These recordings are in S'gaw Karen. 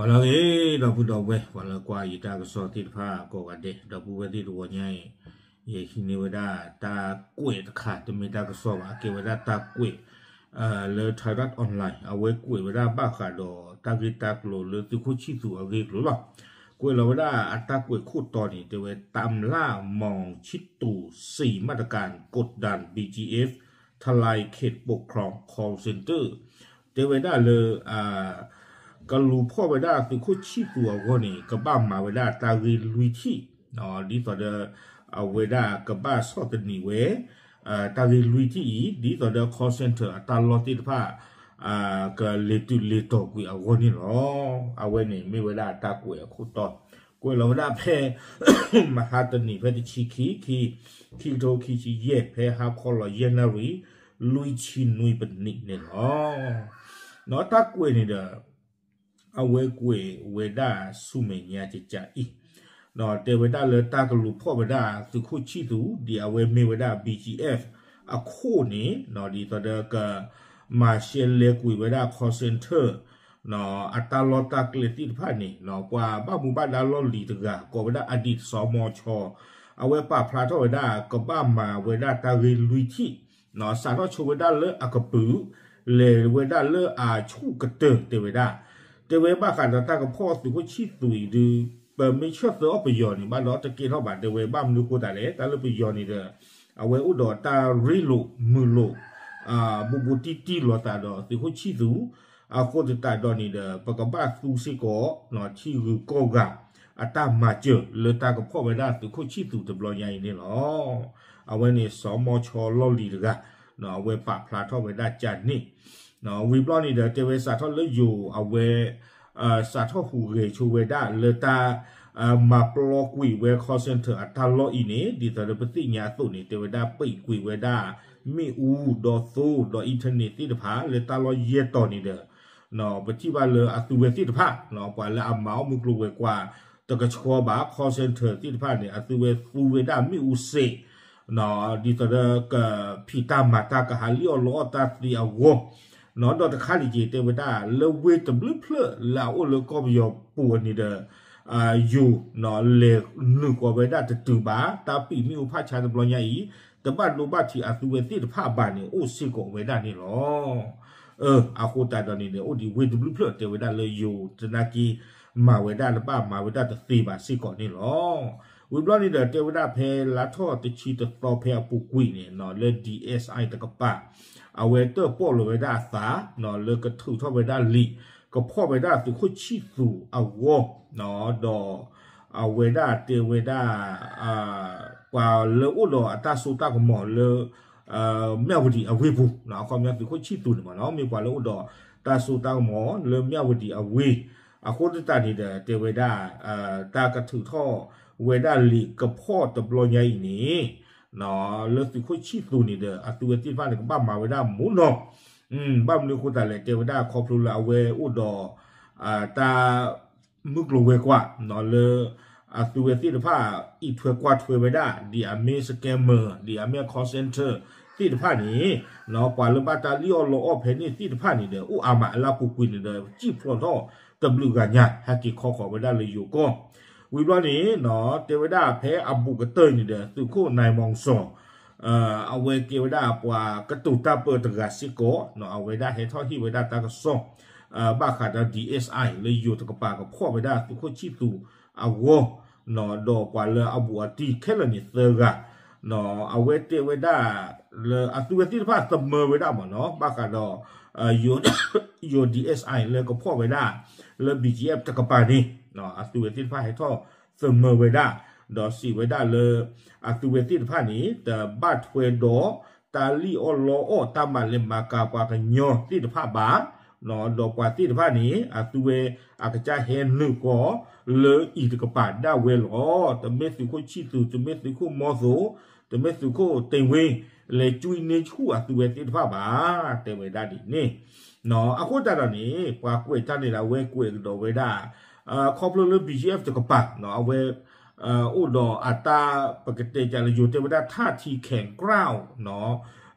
ပှၤလၢအဂ့ၤ ဒီပုၢ်ဒီဝဲၢ် ပှၤလၢကွၢ်ယတၢ်ကစီၣ်သ့ၣ်တဖၣ်ကိးဂၤဒဲး ဒီပုၢ်ဝဲၢ်သ့ၣ်တဝီညါအံၤ, ယဟံးန့ၢ်ဝဲဒၣ်တၢ်ကွဲးတခါ တမ့ၢ်တၢ်ကစီၣ်ဘၣ် အကဲဝဲဒၣ်တၢ်ကွဲး လၢ Thairath Online အဝဲကွဲးဝဲဒၣ်ဘၣ်ဃးဒီးတၢ်ဂ့ၢ်တၢ်ကျိၤလၢသုးခိၣ်ဆံၣ်သူးအဂ့ၢ်အကျိၤလီၤ. ကွဲးလီၤဝဲဒၣ်အတၢ်ကွဲးခိၣ်တီန့ၣ် တဲဝဲ ตามล่าหม่องชิตตู่ สี่ มาตรการกดดัน บีจีเอฟ ทลายเขตปกครอง call center တဲဝဲဒၣ်လၢ ကလူၤဖီၣ်ဝဲဒၣ်သုးခိၣ်ဆံၣ်သူးအဂီၢ်န့ၣ် ကဘၣ်မၤဝဲဒၣ်တၢ်ဂ့ၢ်လွံၢ်ထံၣ်, ဒ်သိးဒီး အဝဲဒၣ်ကဘၣ်ဆီၣ်သနံးဝဲ တၢ်ဂ့ၢ်လွံၢ်ထံၣ်အံၤ ဒ်သိးဒီး call center အတၢ်လီၢ်သ့ၣ်တဖၣ် ကလဲၤတုၤလဲၤတီၤကွံာ်အဂီၢ်န့ၣ်လီၤ. အဝဲန့ၣ်မ့ၢ်ဝဲဒၣ်တၢ်ကွဲးအခိၣ်တီ, ကွဲးလီၤဝဲဒၣ်ဖဲ မဟါတနံၤဖဲတဆံခံ ခံ ခံကထိခံဆံယဲၢ် ဖဲဟါခီလီၤယဲၢ်နၣ်ရံၣ် လွံၢ်ဆံနွံပနံးန့ၣ်လီၤ. ဒီးတၢ်ကွဲးန့ၣ်ဒီး အဝဲကွဲးဝဲဒၣ်ဆူမဲာ်ညါကကးအံၤ, ဒီးတဲဝဲဒၣ်လၢတၢ်ကလူၤဖီၣ်ဝဲဒၣ်သုးခိၣ်ဆံၣ်သူး ဒ်အဝဲမ့ၢ်ဝဲဒၣ် ဘီၣ်ကၠံၣ်အ့ၣ် အခိၣ်န့ၣ် ဒ်သိးဒီးက မၤရှဲလဲၤကွံာ်ဝဲဒၣ် call center အတၢ်လီၢ်တၢ်ကျဲသ့ၣ်တဖၣ်န့ၣ် ပှၤဘၣ်မူဘၣ်ဒါလီၢ်လံၤတဂၤ ကိးဝဲဒၣ် အဒံၣ်စီၤမီၤဆီ အဝဲပာ်ဖျါထီၣ်ဝဲဒၣ် ကဘၣ်မၤဝဲဒၣ်တၢ်ဂ့ၢ်လွံၢ်ထံၣ်, စးထီၣ်ဆိဝဲဒၣ်လၢအကပုာ် လဲၤဝဲဒၣ်လၢအဆူၣ်ကတၢၢ်တဲဝဲဒၣ်, တဲဝဲဘၣ်ဃးဒီးတၢ်ကဖီၣ်သုးခိၣ်ဆံၣ်သူးအံၤဒုး ပမ့ၢ်ဆၢၣ်သၢအီၣ်ပယီၤန့ၣ် ဘၣ်ဒီးတကဲထီၣ်ဘၣ် တဲဝဲဘၣ်မနုၤဃိသတးလဲၣ် တၢ်လၢပယီၤန့ၣ်ဒီး အဝဲအိၣ်ဒီးတၢ်ရ့လိာ်မုာ်လိာ် ဘူးဘူးတံၢ်တံၢ်လိာ်သးဒီးသုးခိၣ်ဆံၣ်သူး, အဃိသတးဒီးန့ၣ်ဒီး ပကဘၣ်သူစ့ၢ်ကီး ထံဂုၤကီၢ်ဂၤ အတၢ်မၤစၢၤလၢတၢ်ကဖီၣ်ဝဲဒၣ်သုးခိၣ်ဆံၣ်သူးတဘျီညါအံၤန့ၣ်လီၤ. အဝဲန့ၣ်စီၤမီၤဆီလီၢ်လံၤတဂၤ အဝဲပာ်ဖျါထီၣ်ဝဲဒၣ်ကန့ၣ် ဝံၤဘျီန့ၣ်ဒီး တဲဝဲစးထီၣ်လၢယိၤအဝဲ စးထီၣ်ဟူးဂဲၤဆိဝဲဒၣ်လၢတၢ် မၤပျီကွံာ်ဝဲ call center အတၢ်လီၢ်အံၤန့ၣ် ဒ်သိးဒီးပသ့ၣ်ညါအသိးန့ၣ် တဲဝဲဒၣ်ပံာ်ကွံာ်ဝဲဒၣ် မ့ၣ်အူ ဒီးသိ ဒီး internet သ့ၣ်တဖၣ် လၢတၢ်လီၢ်ယဲၢ်တီၤန့ၣ်ဒီး ပထံၣ်ဘၣ်လၢအသုဝဲသ့ၣ်တဖၣ် ပှၤလၢအမၤအီၣ်မုၢ်ကျိၤဝဲၤကွာ် တကဆှီဘၣ် call center သ့ၣ်တဖၣ်န့ၣ် အသုဝဲသူဝဲဒၣ်မ့ၣ်အူစဲး ဒ်သိးဒီးကဖံးတၢ်မၤတၢ်ကဟးလံၣ်အီၣ်လီအီၣ်တၢ်သ့အဂီၢ်, ဒီးတခါန့ၣ်က့ၤတဲဝဲဒၣ် လၢဝ့ၢ်တဘျုးဖျၢၣ်လၢအအိၣ်လၢကီၢ်ပယီၤပူၤန့ၣ်ဒီး ယိၤ လဲၤနုာ်ကွံာ်ဝဲဒၣ်တတုၤဘၣ် တၢ်ပံာ်မ့ၣ်အူဖးဆါတဘျီညါအံၤ တဘၣ်ဒိဘၣ်ထံးအသုဝဲသ့ၣ်တဖၣ်ဘၣ်န့ၣ် အိၣ်စ့ၢ်ကီးဝဲဒၣ်န့ၣ်လီၤ. အဃိသတးဒီးန့ၣ်ဒီး အိၣ်ဒံးဝ့ၢ်တဘျုးဖျၢၣ်တဲဝဲဒၣ်လၢယိၤသနာ်က့ မၤဝဲဒၣ်တဘၣ်မၤဝဲဒၣ်တသ့ဘၣ်စ့ၢ်ကီးန့ၣ်လီၤ. ဝံၤဘျီန့ၣ်ဒီးတဲဝဲဒၣ်ဖဲလါထီၣ်တဆံတသီဖဲအပူၤကွံာ်န့ၣ် လၢ DSI တကပၤ အဝဲတၢၣ်ပီၣ်လီၤဝဲဒၣ်အသး လၢကထုးထီၣ်ဝဲဒၣ်လံာ် ကဖီၣ်ဝဲဒၣ်သုးခိၣ်ဆံၣ်သူးအဂီၢ် ဒီး အဝဲဒၣ်တဲဝဲဒၣ် ပှၤလၢအိၣ်ဒီးအတၢ်စိတၢ်ကမီၤလၢ မၠၣ်ဝတံၤအဝ့ၢ်ပူၤ အခီပညီသုးခိၣ်ဆံၣ်သူးန့ၣ်မ့ၢ်နီၤ မ့ၢ်ပှၤလၢအိၣ်ဒီးတၢ်စိတၢ်ကမီၤလၢမၠၣ်ဝတံၤအဝ့ၢ် အဃိသတးန့ၣ်ဒီး တဲဝဲဒၣ် တၢ်ကထုးထီၣ်ဝဲဒၣ်လံာ်ကဖီၣ်တဘျီညါအံၤန့ၣ် လၢသုးခိၣ်ဆံၣ်သူးန့ၣ်ဒီး အသုဝဲသ့ၣ်တဖၣ်န့ၣ် ကဘၣ်မၤဝဲဒၣ်မူနီၤ ဘၣ်မနုၤအဃိသတးလဲၣ် တဲဝဲဒၣ်ခီဖျိလၢအဝဲအိၣ်ဒီး တၢ် မုၢ်ကျိၤဝဲၤကွာ် လၢ အသုဝဲသ့ၣ်တဖၣ် အံးထွဲကွၢ်ထွဲဝဲဒၣ် ဒ်အမ့ၢ် scammer ဒ်အမ့ၢ် call center သ့ၣ်တဖၣ်န့ၣ် ပှၤလၢဘၣ်တၢ်လံၣ်အီၣ်လီအီၣ်ဖဲန့ၣ်သ့ၣ်တဖၣ်န့ၣ်ဒီး အိၣ်အါမးအလၢပူၤကွံာ်န့ၣ်ဒီး စံၣ်ဖျိးထီၣ်တဘျုးဂၤညါ ဟဲက့ၤခီဃီၤဝဲဒၣ်လၢယိၤကီၢ် ဝံၤဘျီန့ၣ် တဲဝဲဒၣ်ဖဲအဘူးကတၢၢ်န့ၣ်ဒီး သုးခိၣ် နၢၢ်မီၣ်စီၤ အဝဲကဲဝဲဒၣ်ပှၤကတိၤတၢ်ပၢတဂၤစ့ၢ်ကီး အဝဲဒၣ်ဟဲထီၣ်ဟ့ၣ်ဝဲဒၣ်တၢ်ကစီၣ် ဘၣ်ဃးဒီး DSI လၢယိၤတကပၤကဖီၣ်ဝဲဒၣ်သုးခိၣ်ဆံၣ်သူးအဂီၢ် ဒီးပှၤလၢအဘူးအတံၢ်ခဲလၢာ်န့ၣ်သၢဂၤ အဝဲတဲဝဲဒၣ် လၢအသုဝဲသ့ၣ်တဖၣ်သမၢဝဲဒၣ်မ့ၢ်နီၤ ဘၣ်ဃးဒီး ယိၤ DSI လၢကဖီၣ်ဝဲဒၣ် လၢ ဘီၣ်ကၠံၣ်အ့ၣ် တကပၤန့ၣ် အသုဝဲသ့ၣ်တဖၣ်ဟဲထီၣ်သမၢဝဲဒၣ် ဒီးစံးဝဲဒၣ်လၢ အသုဝဲသ့ၣ်တဖၣ်န့ၣ် တဘၣ်ထွဲဒီးတၢ်လံၣ်အီၣ်လီအီၣ် တၢ်မၤလဲၤမၤကၤပှၤကညီသ့ၣ်တဖၣ်ဘၣ် ဒီးပှၤသ့ၣ်တဖၣ်န့ၣ် အသုဝဲအကစၢ်ဟဲနုာ်ဃီလၢအံၤတကပၤဒၣ်ဝဲလီၤ. တမ့ၢ်သုးခိၣ်ဆံၣ်သူး တမ့ၢ်သုးခိၣ်မီသိး တမ့ၢ်သုးခိၣ်တ့ၢ်ဝ့ လဲၤကွံန့ၢ်ဆူၣ်အသုဝဲသ့ၣ်တဖၣ်ဘၣ် တဲဝဲဒၣ်ဒ်န့ၣ် အဃိသတးဒီးန့ၣ် ပှၤကွဲးတၢ်န့ၣ်ဒီး အဝဲကွဲးကဒီးဝဲဒၣ် ခီဖျိလၢ ဘီၣ်ကၠံၣ်အ့ၣ် တကပၤ အဝဲ အိၣ်ဒီးအတၢ် ပကတဲကလၢယိၤတဲဝဲဒၣ် ထၣ်ထံခဲၣ်ကြၢ်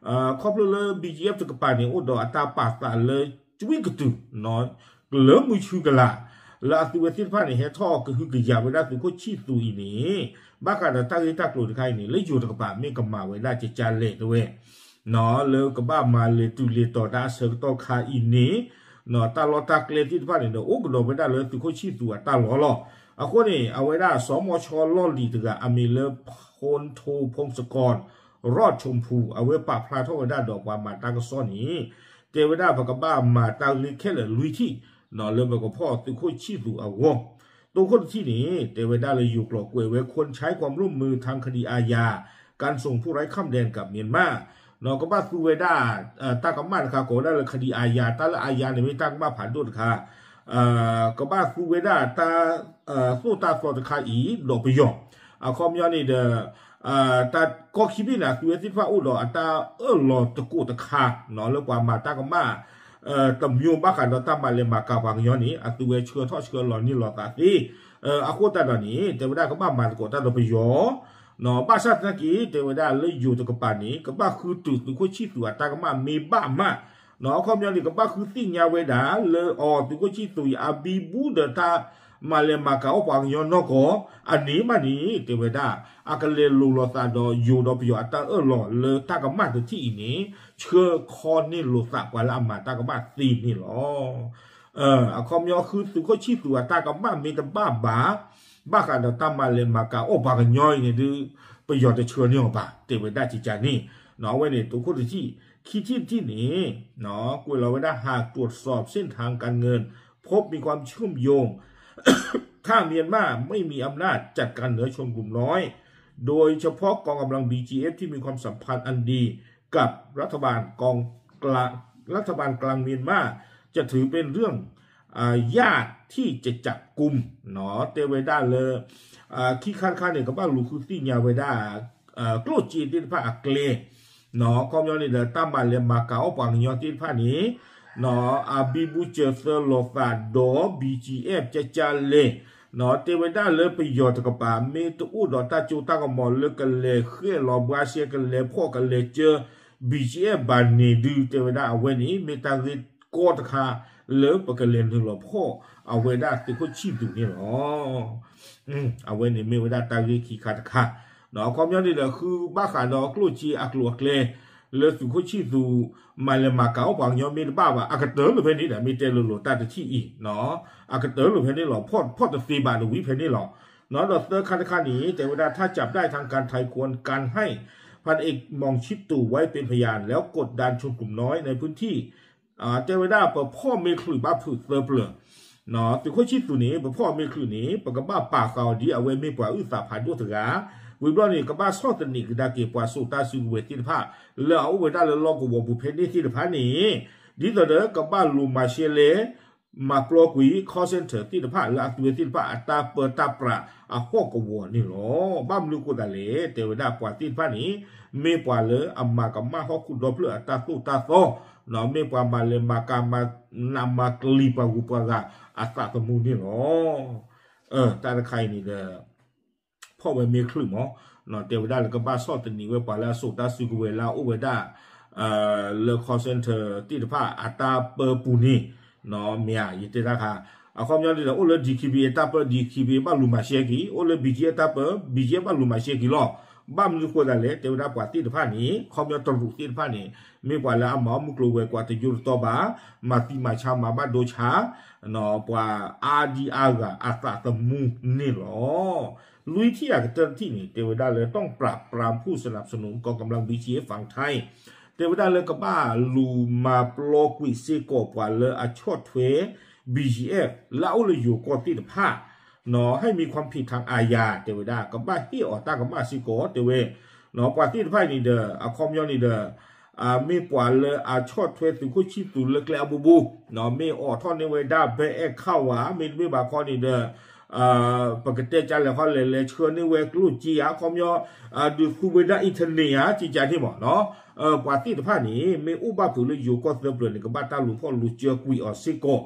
ခီဖျိလၢ ဘီၣ်ကၠံၣ်အ့ၣ် တကပၤန့ၣ် အိၣ်ဒီးအတၢ်ပာ်သးလၢ ကွံကတုၤ လၢမုၢ်ဆူကလာ် လၢအသုဝဲသ့ၣ်တဖၣ်န့ၣ် ဟဲထီၣ်ကဟုကယာ်ဝဲဒၣ်သုးခိၣ်ဆံၣ်သူၤအံၤန့ၣ် ဘၣ်ဃးဒီးတၢ်ဂ့ၢ်တၢ်ကျိၤတခါအံၤန့ၣ် လၢယိၤတကပၤမ့ၢ်ကမၤဝဲဒၣ်ကကလဲၣ်တဝဲ လၢကဘၣ်မၤလဲၤတုၤလဲၤတီၤတၢ်အဆၢကတီၢ်ခါအံၤန့ၣ် တၢ်လီၢ်တၢ်ကျဲသ့ၣ်တဖၣ်န့ၣ်ဒီး အိၣ်ကဒီးဝဲဒၣ်လၢသုးခိၣ်ဆံၣ်သူၤအတၢ်လီၢ်လီၤ. အဃိန့ၣ် အဝဲဒၣ်စီၤမီၤဆီလီၢ်လံၤတဂၤအမံၤလၢ ဖုန်းထိဖုန်းစကီၢ် ရီၣ်ဆိမ်ဖူ အဝဲပာ်ဖျါထီၣ်ဝဲဒၣ်ဒီးပှၤမၤတၢ်ကစီၣ်န့ၣ် တဲဝဲဒၣ်ပကဘၣ်မၤတၢ်ဂ့ၢ်ခဲလၢာ်လွံၢ်ထံၣ် လၢပကဖီၣ်သုးခိၣ်ဆံၣ်သူၤအဂီၢ် တိခိၣ်တထံၣ်န့ၣ် တဲဝဲဒၣ်လၢယိၤကျိာ်ကွဲးဝဲ คนใช้ความร่วมมือทางคดีอาญา การส่งผู้ร้ายข้ามแดนกับเมียนมา ကဘၣ်သူဝဲဒၣ်တၢ်ကမၣ်တခါကိးဝဲဒၣ်လၢ คดีอาญา တၢ်လၢ อาญา န့ၣ်မ့ၢ်တၢ်ကမၣ်ဖးဒိၣ်တခါ ကဘၣ်သူဝဲဒၣ်တၢ်သိၣ်တၢ်သီတခါအံၤ ဒီးပယီၤ အခီပညီန့ၣ်ဒီး တၢ်ကီၢ်ခံဘ့ၣ်န့ၣ် အသုဝဲသ့ၣ်တဖၣ်အိၣ်ဒီးအတၢ်အၢၣ်လီၤတကိးတခါ လၢပှၤမၤတၢ်ကမၣ် တမျိုးဘၣ်ဃးဒီးတၢ်မၤလဲၤမၤကၤပှၤကညီန့ၣ် အသုဝဲဆှၢထီၣ်ဆှၢလီၤန့ၢ်လိာ်သးသ့ အဃိသတးဒီးန့ၣ် တဲဝဲဒၣ်ကဘၣ်မၤသကိးတၢ်ဒီးပယီၤ ဘၣ်ဆၣ်သနာ်က့ တဲဝဲဒၣ်လၢယိၤတကပၤန့ၣ် ကဘၣ်ဃုတုၤသုးခိၣ်ဆံၣ်သူၤအတၢ်ကမၣ်မ့ၢ်ဘၣ်မး အခီပညီန့ၣ် ကဘၣ်ဃုသ့ၣ်ညါဝဲဒၣ်လၢအီၤသုးခိၣ်ဆံၣ်သူၤအံၤ အဘံဘူဒီးတၢ်မၤလဲၤမၤကၤအိၣ်ပှၤကညီနီၢ်ကီၢ် အန့ၣ်မးန့ၣ် တဲဝဲဒၣ် အကလဲၤလိာ်လိာ်သးဒီးယိၤဒီးပယီၤအတၢ်အၢၣ်လီၤလၢတၢ်ကမၣ်တထံၣ်အံၤန့ၣ် ဆှၢခီန့ၢ်လိာ်သးပှၤလၢအမၤတၢ်ကမၣ်သ့န့ၣ်လီၤ. အခီပညီဃုသုးခိၣ်ဆံၣ်သူၤအတၢ်ကမၣ်မ့ၢ်တဘၣ်ဘၣ် ဘၣ်ဃးဒီးတၢ်မၤလဲၤမၤကၤအိၣ်ပှၤကညီအံၤန့ၣ်ဒုး ပယီၤတဆှၢန့ၢ်အီၤဘၣ် တဲဝဲဒၣ်ကကန့ၣ် အဝဲန့ၣ် တိခိၣ်တထံၣ် ခံထံၣ်တထံၣ်န့ၣ် ကွဲးလီၤဝဲဒၣ် หากตรวจสอบเส้นทางการเงิน พบมีความเชื่อมโยง ถ้าเมียนมาไม่มีอำนาจจัดการเหนือชนกลุ่มน้อย โดยเฉพาะกองกำลัง บีจีเอฟ ที่มีความสัมพันธ์อันดีกับรัฐบาลกองกลาง รัฐบาลกลางเมียนมา จะถือเป็นเรื่อง ยากที่จะจับกุม တဲဝဲဒၣ်လၢ ခံခါတခါန့ၣ် ကဘၣ်လူၤဃုသ့ၣ်ညါဝဲဒၣ် ကျိၣ်စ့သ့ၣ်တဖၣ်အကျဲ အခီပညီန့ၣ်ဒီး တၢ်မၤလဲၤမၤကၤအိၣ်ပှၤကညီသ့ၣ်တဖၣ်န့ၣ် အဘံဘူစၢၤသၢလိာ်သးဒီး ဘီကၠံအ့ၣ် ကကလဲၣ် တဲဝဲဒၣ်လၢပယီၤတကပၤ မ့ၢ်တအိၣ်ဒီးတၢ်ကၠိတၢ်ကမီၤလၢကလဲၤဃဲၣ်လီၤဘှါရှဲ ကလဲၤဖီၣ်ကလဲၤကၢ ဘီကၠံအ့ၣ် ဘၣ်န့ၣ်ဒုး တဲဝဲဒၣ်အဝဲန့ၣ် မ့ၢ်တၢ်ဂ့ၢ်ကီတခါ လၢပကလဲၤနုာ်လီၤဖီၣ်အဝဲဒၣ်သုးခိၣ်ဆံၣ်သူၤန့ၣ်လီၤ. အဝဲန့ၣ်မ့ၢ်ဝဲဒၣ်တၢ်ဂ့ၢ်ခံခါတခါ အခီပညီန့ၣ်ဒီး ဃုဘၣ်ဃးဒီးကျိၣ်စ့အကျိၤအကျဲ လၢသုးခိၣ်ဆံၣ်သူၤ မၤလဲၤမၤကၤအိၣ်ပှၤကညီမ့ၢ်တဘၣ်ဘၣ် အကတၢၢ်လၢဖဲန့ၣ်ဒီး မ့ၢ်တဲလိၤလိၤတၢ်တထံၣ်အံၤ အကတၢၢ်လၢဖဲန့ၣ်လီၤ ဖီၣ်တသ့ဘၣ်တဝံၤဖဲန့ၣ်လီၤ. ဒီးသၢခါတခါန့ၣ် တဲဝဲဒၣ် ถ้าจับได้ทางการไทยควรกันให้พันเอกหม่องชิตตู่ไว้เป็นพยานแล้วกดดันชนกลุ่มน้อยในพื้นที่ တဲဝဲဒၣ်ပဖီၣ်မ့ၢ်ချုးဘၣ်ဖုးသၢပျၢၤ သုးခိၣ်ဆံၣ်သူၤန့ၣ် ပဖီၣ်မ့ၢ်ချုးန့ၣ် ပကဘၣ်ပာ်ဃာ်အီၤဒ်အဝဲမ့ၢ်ပှၤအုၣ်သးဖးဒိၣ်တဂၤ ဝံၤဘျီန့ၣ် ကဘၣ်ဆီၣ်သနံးကဒါက့ၤပှၤစိာ်တၢ်စုကဝဲၤသ့ၣ်တဖၣ် လၢအအိၣ်ဝဲဒၣ်လၢလီၢ်ကဝီၤပူၤဖဲန့ၣ်သ့ၣ်တဖၣ်န့ၣ် ဒ်သိးဒီးကဘၣ်လူၤမၤရှဲလဲ မၤပျီကွံာ် call center သ့ၣ်တဖၣ်လၢအသုဝဲသ့ၣ်တဖၣ်အတၢ်ပၢတၢ်ပြးအဟီၣ်ကဝီၤန့ၣ်လီၤ. ဘၣ်မနုၤအဃိသတးလဲၣ် တဲဝဲဒၣ်ပှၤသ့ၣ်တဖၣ်န့ၣ် မ့ၢ်ပှၤလၢအမၤကမၣ်ဟီၣ်ခိၣ်ဒီဖျၢၣ်အတၢ်သိၣ်တၢ်သီ မ့ၢ်ပှၤမၤလဲၤမၤကၤမၤနးမၤကလံၤပှၤဂုၤပှၤဂၤအသးသမူန့ၣ်လီၤ. တၢ်တခါအံၤန့ၣ်ဒီး ဖီၣ်ဝဲမ့ၢ်ချုးမး တဲဝဲဒၣ်လၢကဘၣ်ဆီၣ်သနံးဝဲပှၤလၢအစိာ်တၢ်စုကဝဲၤလၢအအိၣ်ဝဲဒၣ် လၢ call center သ့ၣ်တဖၣ်အတၢ်ပၢပူၤန့ၣ် မ့ၢ်ဧါ ယတဲတၢ်ခါ အခီပညီန့ၣ်ဒီး အိၣ်လၢ DKBA တၢ်ပၢ DKBA ဘၣ်လူၤမၤရှဲက့ၤ အိၣ်လၢ ဘီကၠံအ့ၣ် တၢ်ပၢ ဘီကၠံအ့ၣ် ဘၣ်လူၤမၤရှဲက့ၤလီၤ. ဘၣ်မနုၤအဃိသတးလဲၣ် တဲဝဲဒၣ်ပှၤသ့ၣ်တဖၣ်န့ၣ် အခီပညီတရူးသ့ၣ်တဖၣ်န့ၣ် မ့ၢ်ပှၤလၢအမၤအီၣ်မုၢ်ကျိၤဝဲၤကွာ်တယိတတီဘၣ် မၤသံမၤဆါမၤဘၣ်ဒိဆါ ပှၤအါဒံအါဂၤအသးသမူန့ၣ်လီၤ. လွံၢ်ထံၣ်အကတၢၢ်တထံၣ်န့ၣ် တဲဝဲဒၣ်လၢ ต้องปราบปรามผู้สนับสนุนกองกำลัง บีจีเอฟ ฝั่งไทย တဲဝဲဒၣ်လၢကဘၣ်လူၤမၤပျီကွံာ်စ့ၢ်ကီးပှၤလၢအဆီၣ်ထွဲ ဘီကၠံအ့ၣ် လၢအအိၣ်လၢယိၤကီၢ်သ့ၣ်တဖၣ် ให้มีความผิดทางอาญา တဲဝဲဒၣ် ကဘၣ်ဟ့ၣ်အီၤတၢ်ကမၣ်စ့ၢ်ကီး တဲဝဲ ပှၤသ့ၣ်တဖၣ်အံၤန့ၣ်ဒီး အခီပညီန့ၣ်ဒီး မ့ၢ်ပှၤလၢအဆီၣ်ထွဲသုးခိၣ်ဆံၣ်သူၤလၢကျဲအဘိဘိ မ့ၢ်အိးထီၣ်န့ၢ်ဝဲဒၣ် ဘဲအဲၣ်ခၣ်ဝါ မ့တမ့ၢ်ဘၣ်ခီန့ၣ်ဒီး ပကတဲကလဲၤခီလဲၤလဲၤဆှၢန့ၢ်ဝဲကျိၣ်စ့ဧါ အခီပညီ ဒုးသူဝဲဒၣ် internet ဧါ ကကန့ၣ်မး ပှၤသ့ၣ်တဖၣ်န့ၣ် မ့ၢ်အိၣ်ဘၣ်ဖုးလၢယိၤကီၢ်သၢပျၢၤန့ၣ် ကဘၣ်တၢ်လူၤဖီၣ်လူၤစၢၤကွံာ်အီၤစ့ၢ်ကီး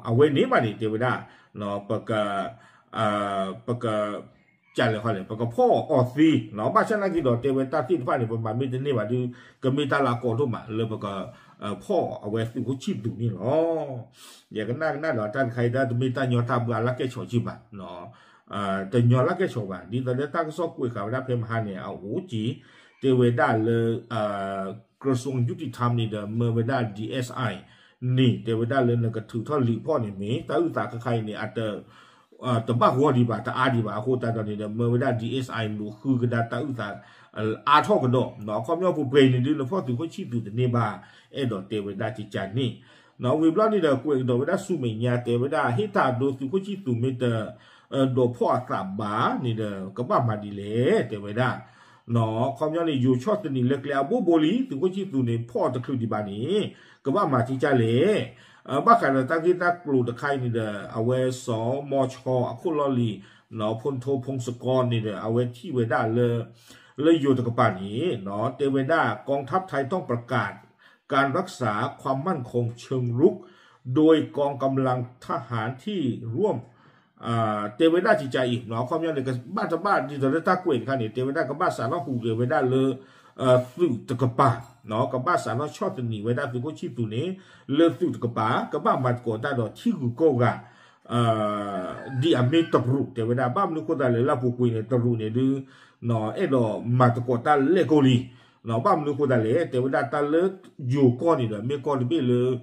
အဝဲန့ၣ်မးန့ၣ် တဲဝဲဒၣ် ပက ပက ကလဲၤခီလဲၣ် ပကဖီၣ်အီၤသ့, ဘၣ်ဆၣ်နာ်က့ဒီး တဲဝဲတၢ်သ့ၣ်တဖၣ်န့ၣ် ပမၤမ့ၢ်တန့ၢ်ဘၣ်ဒီး ကမ့ၢ်တၢ်လၢအကီဒိၣ်မး လၢပကဖီၣ်အဝဲသုးခိၣ်ဆံၣ်သူးန့ၣ်လီၤ. ယကနၣ်ကနၣ်ဒီးတၢ်တခါအံၤ တၢ်တမ့ၢ်တၢ်ညီတၢ်ဘှါလၢကဲၣ်ဆိးက့ဘၣ်, တညီလၢကဲၣ်ဆိးဘၣ်, ဒ်သိးလၢတၢ်ကစီၣ်ကွဲးဃာ်ဝဲဒၣ်ဖဲမဟါန့ၣ် အအိၣ်က့ၤ တဲဝဲဒၣ်လၢ ကရၢၡိယုၢ်တံထၢမ်န့ၣ်ဒီး မၢဝဲဒၣ် DSI န့ၣ် တဲဝဲဒၣ်လၢနကထုးထီၣ်လံာ်ဖီၣ်န့ၣ်မ့ၢ် တၢ်အုၣ်သးခဲခါအံၤန့ၣ် အတ တဘၣ်ဂီၢ်ဒံးဘၣ် တအါဒံးဘၣ် အဃိသတးဒီးန့ၣ်ဒီး မၢဝဲဒၣ် DSI လူၤဃုကဒါတၢ်အုၣ်သး အါထီၣ်ကဒီး, အခီပညီပှဲၤပှဲၤန့ၣ်ဒုး နဖီၣ်သုးခိၣ်ဆံၣ်သူးတန့ၢ်ဘၣ်, အဲၣ်ဒိးတဲဝဲဒၣ်ကကန့ၣ်, ဝံၤဘျီန့ၣ်ဒီး ကွဲးကဒီးဝဲဒၣ်ဆူမဲာ်ညါ တဲဝဲဒၣ် ဟ့ၣ်တၢ်ဒိသုးခိၣ်ဆံၣ်သူးမ့ၢ်တ ဒိးဖီၣ်အသးဘၣ်န့ၣ်ဒီး ကဘၣ်မၤဒ်လဲၣ် တဲဝဲဒၣ် အခီပညီန့ၣ် ယိၤဆီၣ်သနံးလၢကျဲအဘိဘိလံ သုးခိၣ်ဆံၣ်သူးန့ၣ် ဖီၣ်တချုးဒံးဘၣ်န့ၣ် ကဘၣ်မၤကကလဲၣ်, ဘၣ်ဃးဒီးတၢ်ဂ့ၢ်တၢ်ကျိၤတခါအံၤန့ၣ်ဒီး အဝဲစီၤမီၤဆီအခိၣ်လီၢ်လံၤ ဖူၣ်ထိဖူၣ်စကီန့ၣ်ဒီး အဝဲထံၣ်ဝဲဒၣ်လၢ လၢယိၤတကပၤန့ၣ် တဲဝဲဒၣ် กองทัพไทยต้องประกาศการรักษาความมั่นคงเชิงรุก โดยกองกำลังทหารที่ร่วม တဲဝဲဒၣ်ကကအံၤ အခီပညီန့ၣ် ကဘၣ်တဘၣ်ဒ်သိးလၢတၢ်ကွဲးတခါန့ၣ် တဲဝဲဒၣ်ကဘၣ်စးထီၣ်ဟူးဂဲၤဝဲဒၣ်လၢ သုးတကပၤ, ကဘၣ်စးထီၣ်ဆီၣ်သနံးဝဲဒၣ်သုးခိၣ်ဆံၣ်သူးန့ၣ် လၢသုးတကပၤ ကဘၣ်မၤသကိးတၢ်ဒီးထံဂုၤကီၢ်ဂၤ ဒ်အမ့ၢ်တရူး တဲဝဲဒၣ် ဘၣ်မနုၤအဃိသတးလဲၣ် လၢအပူၤကွံာ်န့ၣ် တရူးန့ၣ်ဒုး အဲၣ်ဒိးမၤသကိးတၢ်လဲၣ်ကီးလံ, ဘၣ်မနုၤအဃိသတးလဲၣ် တဲဝဲဒၣ်တၢ်လၢယိၤကီၢ်န့ၣ်ဒီး မ့ၢ်ကီၢ်တဘ့ၣ်လၢ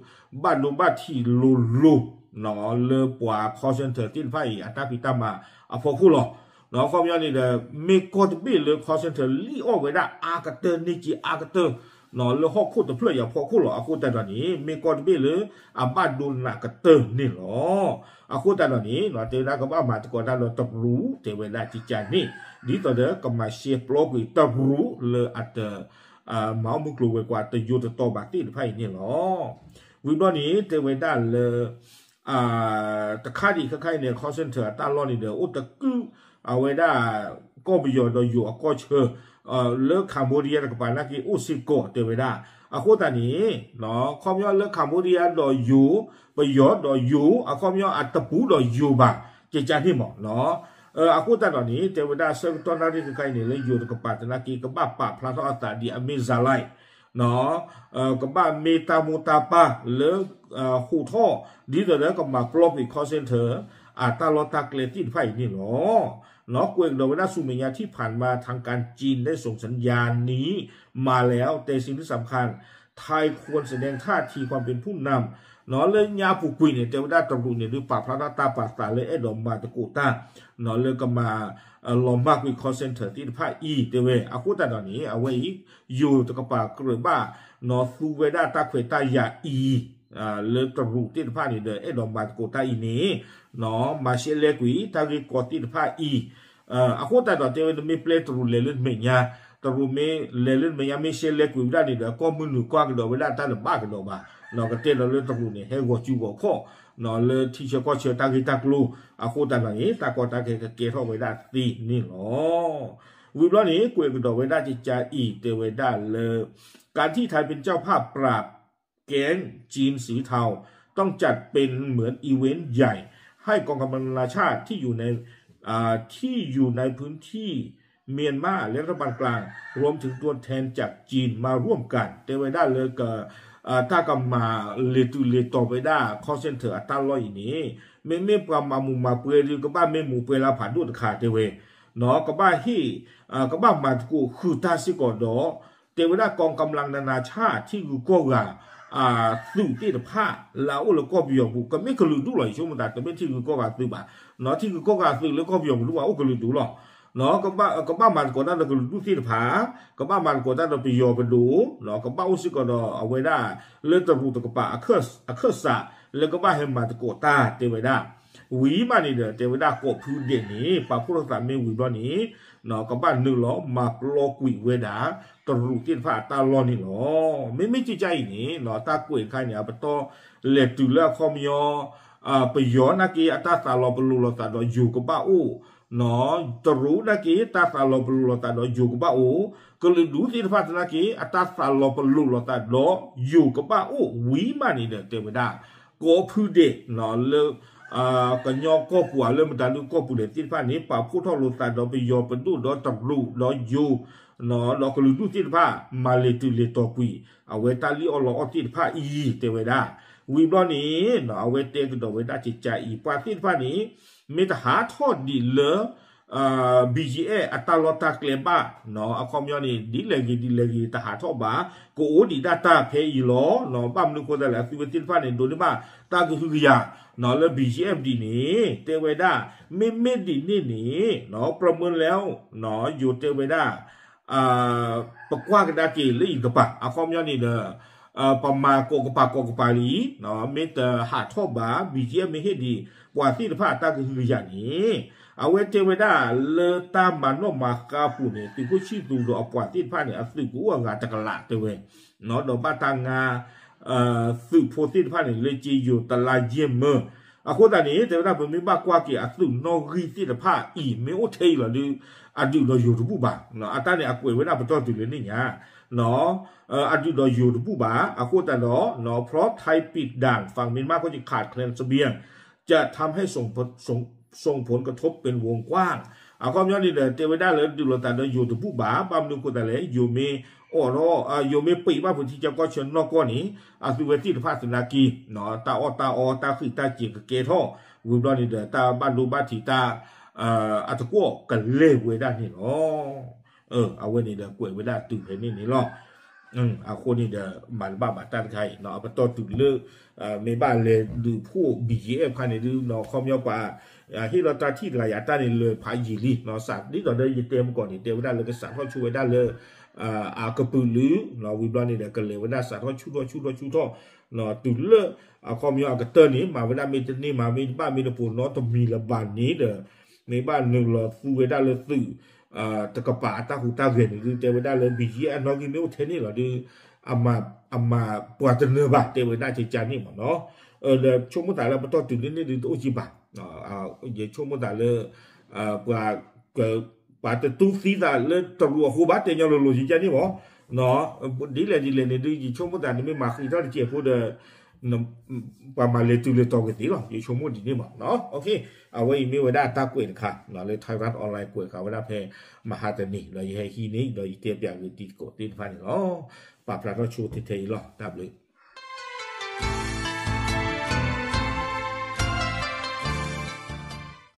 ဘၣ်ဒိဘၣ်ထံးလိၤလိၤ လၢပှၤ call center သ့ၣ်တဖၣ်အံၤ အတၢ်ဖံးတၢ်မၤအဖီခိၣ်လီၤ. အခီပညီန့ၣ်ဒီး မ့ၢ်ကီၢ်တဘ့ၣ်လၢ call center လံၣ်အီၣ်ဝဲဒၣ်အါကတၢၢ်န့ၢ်က့ၤအါကတၢၢ် လၢဟီၣ်ခိၣ်တဖျၢၣ်အံၤအဖီခိၣ်လီၤ. အဃိသတးဒီးန့ၣ် မ့ၢ်ကီၢ်တဘ့ၣ်လၢအဘၣ်ဒိနးကတၢၢ်န့ၣ်လီၤ. အဃိသတးဒီးန့ၣ် တဲဝဲဒၣ်ကဘၣ်မၤသကိးတၢ်ဒီးတရူး တဲဝဲဒၣ်ကကန့ၣ် ဒ်သိးဒီးကမၤရှဲပျီကွံာ်တရူးလၢအတ မၤအီၣ်မုၢ်ကျိၤဝဲၤကွာ်တယိတတီၤဘၣ်သ့ၣ်တဖၣ်အံၤန့ၣ်လီၤ. ဝံၤဘျီန့ၣ် တဲဝဲဒၣ်လၢ တခါဒံးခဲခါအံၤန့ၣ် call center အတၢ်လီၢ်န့ၣ်ဒီး အိၣ်တကုၢ်အဝဲဒၣ် ကီၢ်ပယီၤဒီးယိၤအကီၢ်ဆၢ လၢ Cambodia တကပၤနာ်က့ အိၣ်စ့ၢ်ကီး တဲဝဲဒၣ်. အဃိသတးန့ၣ် အခီပညီလၢ Cambodia ဒီးယိၤ ပယီၤဒီးယိၤ အခီပညီအတပူၤဒီးယိၤဘၣ် ကကန့ၣ်မး အဃိသတးဒီးန့ၣ် တဲဝဲဒၣ်ဆၢကတီၢ်နၣ်ရံၣ်တခါအံၤန့ၣ် လၢယိၤတကပၤသနာ်က့ ကဘၣ်ပာ်ဖျါထီၣ်အသးဒ်အမ့ၢ်စၤလဲၣ် ကဘၣ်မ့ၢ်တၢ်မိၢ်တၢ်ပၢ်လၢ ဟူးထီၣ် ဒ်သိးဒီးကမၤပျီကွံာ် call center အတၢ်လီၢ်တၢ်ကျဲသ့ၣ်တဖၣ်အံၤန့ၣ်လီၤ. ကွဲးကဒီးဝဲဒၣ်ဆူမဲာ်ညါ ที่ผ่านมาทางการจีนได้ส่งสัญญาณนี้มาแล้ว แต่สิ่งที่สำคัญ ไทยควรแสดงท่าทีความเป็นผู้นำ လၢညါပူၤကွံာ်န့ၣ် တဲဝဲဒၣ်တရူးန့ၣ် ဒုးပာ်ဖျါထီၣ်တၢ်ပာ်သးလၢအဲၣ်ဒိးမၤသကိးတၢ် လၢကမၤ လီၤမၢ်ကွံာ် call center သ့ၣ်တဖၣ်အံၤ တဲဝဲ အဃိသတးဒီးန့ၣ် အဝဲအံၤ ယိၤတကပၤကြၢးဘၣ် သူဝဲဒၣ်တၢ်ခွဲးတၢ်ယာ်အံၤ လၢတရူးသ့ၣ်တဖၣ်န့ၣ်ဒီး အဲၣ်ဒိးမၤသကိးတၢ်အံၤန့ၣ် မၤရှဲလဲကွံာ် တၢ်ဂ့ၢ်ကီသ့ၣ်တဖၣ်အံၤ အဃိသတးဒီး တဲဝဲနမ့ၢ်ပျဲတရူးလဲၤလၢနမဲာ်ညါ တရူးမ့ၢ်လဲၤလၢနမဲာ်ညါ မ့ၢ်ရှဲလဲကွံာ်ဝဲဒၣ်န့ၣ်ဒီး ကီၢ်မုၢ်နုာ်ကွၢ်ကဒီးဝဲဒၣ်တၢ်တဘၣ်ကဒီးဘၣ် ကတဲဒီးလၢတရူးန့ၣ် ဟဲဂီၤစုဂီၤခီၣ် လၢထံဆၢကီၢ်ဆၢတၢ်ဂ့ၢ်တၢ်ကျိၤ အဃိသတးဒီးန့ၣ် တၢ်ကီတၢ်ခဲကကဲထီၣ်ဝဲဒၣ်သ့န့ၣ်လီၤ. ဝံၤဘျီန့ၣ် ကွဲးကဒီးဝဲဒၣ်ကကအံၤ တဲဝဲဒၣ်လၢ การที่ไทยเป็นเจ้าภาพปราบแก๊งจีนสีเทา ต้องจัดเป็นเหมือนอีเวนต์ใหญ่ ให้กองกำลังนานาชาติที่อยู่ในอ่าที่อยู่ในพื้นที่เมียนมาและรัฐบาลกลาง รวมถึงตัวแทนจากจีนมาร่วมกัน တဲဝဲဒၣ်လၢက တၢ်ကမၤလဲၤတုၤလဲၤတီၤဝဲဒၣ် call center အတၢ်လီၢ်အံၤန့ၣ် မ့မ့ၢ်ပှၤမၤမူးမၤပှဲၤဒီး ကဘၣ်မ့ၢ်မူးပှဲၤလၢဖးဒိၣ်တခါ တဲဝဲ ကဘၣ်ဟ့ၣ် ကဘၣ်မၤသကိးဃုာ်တၢ်စ့ၢ်ကီးဒီး တဲဝဲဒၣ် กองกำลังนานาชาติ ထံဂုၤကီၢ်ဂၤ သုးသ့ၣ်တဖၣ် လၢအအိၣ်လၢကီၢ်ပယီၤပူၤ ကမ့ၢ်ကလုာ်ဒူၣ်လီၤ ယဆိကမိၣ်သး တမ့ၢ်ထံဂုၤကီၢ်ဂၤသုးဘၣ် ထံဂုၤကီၢ်ဂၤသုးလၢကီၢ်ပယီၤပူၤဒူၣ်ဘၣ် အိၣ်ကလုာ်ဒူၣ်လီၤ ကဘၣ်မၤသကိးတၢ်ဒီးကလုာ်ဒူၣ်သ့ၣ်တဖၣ် ကဘၣ်မၤသကိးတၢ်ဒီးပယီၤပဒိၣ် ကဘၣ်အိၣ်စ့ၢ်ကီးဒီးအဝဲဒၣ် လၢတရူးတကပၤ အခၢၣ်စး လၢကဘၣ်ဟဲမၤသကိးတၢ် တဲဝဲဒၣ် ဝံၤမးန့ၣ်ဒီး တဲဝဲဒၣ်ကိးဖုဒဲးန့ၣ် ပာ်ဖှိၣ်ထီၣ်သးမ့ၢ်ဝံၤဘျီန့ၣ် ကဘၣ်နုာ်လီၤမၤပျီကွံာ်ဝဲဒၣ် တရူးသ့ၣ်တဖၣ်အတၢ်လီၢ်န့ၣ်လီၤ. မ့မ့ၢ်ကကအံၤန့ၣ် တၢ်ကွဲးတခါန့ၣ် အပတီၢ်လဲၤတုၤလၢအခီပညီ ပယီၤနာ်က့ အတၢ်သးလီၤပလိာ်လိာ်သးဒီးယိၤကဘၣ်အိၣ် တရူးနာ်က့ တၢ်သးလီၤပလိာ်လိာ်သးဒီးယိၤကဘၣ်အိၣ် ကလုာ်ဒူၣ်သ့ၣ်တဖၣ်သနာ်က့ အတၢ်သးလီၤပလိာ်လိာ်သးဒီးယိၤကဘၣ်အိၣ် ဝံၤမးန့ၣ်ဒီး တဲဝဲဒၣ် ကိးဖုဒဲး လၢ ကညီကီၢ်ပူၤ အလၢမတၤဒုးကီၢ်ပူၤလဲၣ်သ့ၣ်တဖၣ်န့ၣ် ပာ်ဖှိၣ်ထီၣ်လိာ်သးဒီးပယီၤပဒိၣ်ဒီးတရူးဒီးယိၤ ဒီးကလုာ်ဒူၣ်သ့ၣ်တဖၣ် မၤလဲၤတုၤလဲၤတီၤကွံာ် အဝဲတၢ်လံၣ်အီၣ်လီအီၣ်သ့ၣ်တဖၣ်အံၤ တဲဝဲဒၣ်. ဝံၤဘျီန့ၣ် အဝဲတဲကဒီးဝဲဒၣ်ကကးအံၤ ပှၤသ့ၣ်တဖၣ်န့ၣ် မ့ၢ်တဟးထီၣ်ဒံးလၢ BGF အတၢ်လီၢ်တၢ်ကျဲဘၣ် အခီပညီန့ၣ် ဒ်လဲၣ်ဂ့ၤဒ်လဲၣ်ဂ့ၤ တဟးထီၣ်ဘၣ် ကအိၣ်ဒံးဒၣ်တၢ်ဖဲအံၤလီၤ. ဘၣ်မနုၤအဃိသတးလဲၣ် အသုဝဲသ့ၣ်တဖၣ်န့ၣ် ဒိးန့ၢ်ဘၣ်တၢ်ကဟုကယာ် လၢ BGF ဒ်န့ၣ် တဲဝဲဒၣ် မ့မ့ၢ်ဒ်န့ၣ်န့ၣ် ပြမုလဲ ယိၤတဲဝဲဒၣ် ပကွၢ်ကဒါက့ၤလၢယကပၤ အခီပညီန့ၣ်ဒီး ပမၤကိးကပၤကိးကပၤလံ မ့ၢ်တဟးထီၣ်ဘၣ် BGF မ့ၢ်ဟ့ၣ်ဒံး ပှၤသ့ၣ်တဖၣ်အတၢ်ကဟုကယာ်န့ၣ် အဝဲတဲဝဲဒၣ်လၢတၢ်မၤနီၣ်မၤဃါပူၤန့ၣ် သုးခိၣ်ဆံၣ်သူဒီးအပှၤသ့ၣ်တဖၣ်န့ၣ် အသုးကအိၣ်အဂၤတကလးတဲဝဲ ဒီးဘၣ်တၢ်ငါ သုးဖိသ့ၣ်တဖၣ်န့ၣ် လၢက့ယိၤတလါယဲၢ်မၢ အဃိသတးန့ၣ် တဲဝဲဒၣ်ပမ့ၢ်ဘၣ်ကွၢ်က့ၤအသုးနီၣ်ဂံၢ်သ့ၣ်တဖၣ်အံၤ မ့ၢ်အိၣ်ထဲအံၤလီၤဒုး အဒုးဒီးယိၤတဘူၣ်ဘၣ်. အတၢ်န့ၣ်အကွဲးဝဲဒၣ်ပတီၢ်တုၤလၢန့ၣ်ညါ အဒုးဒီးယိၤတဘူၣ်ဘၣ် အဃိသတးဒီး เพราะไทยปิดด่านฝั่งเมียนมาก็จะขาดแคลนเสบียง จะทำให้ส่งผลกระทบเป็นวงกว้าง အခီပညီန့ၣ်ဒီး တဲဝဲဒၣ်လၢဒုးလိာ်သးဒီးယိၤတဘူၣ်ဘၣ် ဘၣ်မနုၤအဃိသတးလဲၣ် ယိၤမ့ၢ်အီၣ်ထီၣ် ယိၤမ့ၢ်ပံးဘၣ်ဖုးထံကီၢ်ဆၢနီၢ်ကီၢ်န့ၣ် အသုဝဲသ့ၣ်တဖၣ်သနာ်က့ တၢ်အီၣ်တၢ်အီ တၢ်ဃံးတၢ်စ့ၤကကဲထီၣ် ဝံၤဘျီန့ၣ်ဒီး တၢ်ဘၣ်ဒိဘၣ်ထံးတၢ် အတကွီၣ်ကလဲၤဝဲဒၣ်န့ၣ်လီၤ. အဝဲန့ၣ်ဒီးကွဲးဝဲဒၣ်တုၤဖဲန့ၣ်န့ၣ်လီၤ. အဃိန့ၣ်ဒီး မၤတဘၣ်ဘၣ်တၢ်တခါအံၤ အပတီၢ်တုၤလၢ မ့ၢ်ဘၣ်လဲၤဒုးဖှိၣ် BGF ခါန့ၣ်ဒုး ခီပညီပှၤ ဟ့ၣ်လီၤတၢ်ထံၣ်တဂၤယၤတၢ်န့ၣ်လၢာ်ဖးယံာ်လံ စးဒ်သိးဒီးယတဲမကီၢ်န့ၣ် တဲဝဲဒၣ်လၢကစးထီၣ်ဆူၣ်ဝဲဒၣ်လၢ အကပုာ်လုာ် ဝံၤဘျီန့ၣ်ဒီး ကလဲၤဝဲဒၣ်စးထီၣ်ဆူၣ်ထီၣ်ဆူၣ်ထီၣ်ဆူၣ်ထီၣ် တုၤလၢ အခီပညီအကတၢၢ်န့ၣ် မၤဝဲဒၣ်မ့ၢ်တန့ၢ်မး မ့ၢ်တဘၣ်မ့ၢ်တပိာ်နီတမံၤလၢၤဘၣ်န့ၣ်ဒီး မ့ၢ်ဘၣ်နုာ်လီၤသူဝဲဒၣ်လၢသုး တကပၤအတၢ်ဟူးတၢ်ဂဲၤန့ၣ်ဒုး တဲဝဲဒၣ်လၢ BGF အနီၣ်ဂံၢ်မ့ၢ်အိၣ်ထဲန့ၣ်လီၤဒုး အမၤပှၤတနၢၤဘၣ် တဲဝဲဒၣ်ကကန့ၣ်မးနီၤ. ဒီးဆိကမိၣ်သးလၢပတီၢ်တုၤလၢန့ၣ်ဒုးတအိၣ်ကံဘၣ် ယဆိကမိၣ်သးလၢ ပှၤ ပှၤတတူၢ်သံသးလၢတရူးအဃိဘၣ် တဲညီလိၤလိၤကကန့ၣ်မး ဒ်လဲၣ်ဒ်လဲၣ်န့ၣ်ဒုး ယဆိကမိၣ်သးန့ၣ်မ့ၢ်မၤဃံးထီၣ်တစဲးဖိဒီး ပှၤမၤလဲၤတုၤလဲၤတီၤကသ့လီၤ ယဆိကမိၣ်ဒ်န့ၣ်မးနီၤ. အဝဲအံၤမ့ၢ်ဝဲဒၣ်တၢ်ကွဲးတခါ လၢ Thairath Online ကွဲးဃာ်ဝဲဒၣ်ဖဲမဟါတနံၤ ဒီးယဟဲဟံးန့ၢ် ဒီးယတဲပၠးဂ့ၤတံၤသကိးသ့ၣ်တဖၣ်န့ၣ်လီၤ. ပာ်ဖျါထီၣ်ဆိထဲထဲအံၤလီၤ တၢ်ဘျုး